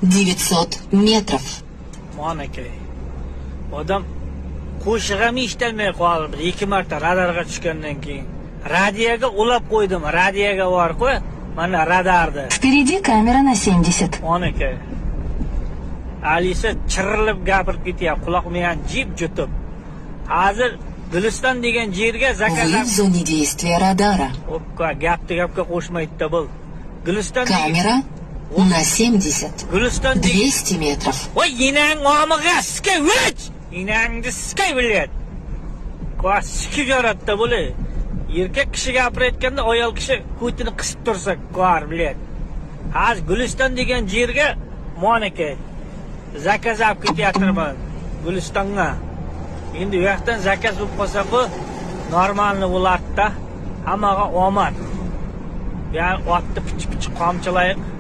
900 метров. Monaka. Odam qo'shiq ham eshitilmay qoldi. Ikki marta radarga tushgandan keyin. Radiyaga ulab qo'ydim. Radiyaga bor-ku, mana radarni. Впереди камера на 70. Monaka. Alisa chirilib gapirib ketyapti. Quloq miyani jip jutib. Hozir Guliston degan yerga заказ Вы в зоне действия радара. Oppa, gapni gapga qo'shmaydi bu. Guliston degan Камера на 70. Guliston degan 200 метров. Voy, enang omig'a sikay, o'ch! Enangni sikay, блядь. Qas sikib yoratdi bular. Erkak kishi gapirayotganda ayol kishi ko'tini qisib tursa, qor, блядь. Hozir Guliston degan yerga, monaka, заказ olib ketyapman Gulistonga. Endi u yoqdan заказ bo'lib qolsa, bu нормальный bo'lardi-da. Hammaga omad. Ya'ni otni pichi-pichi qamchilaylik.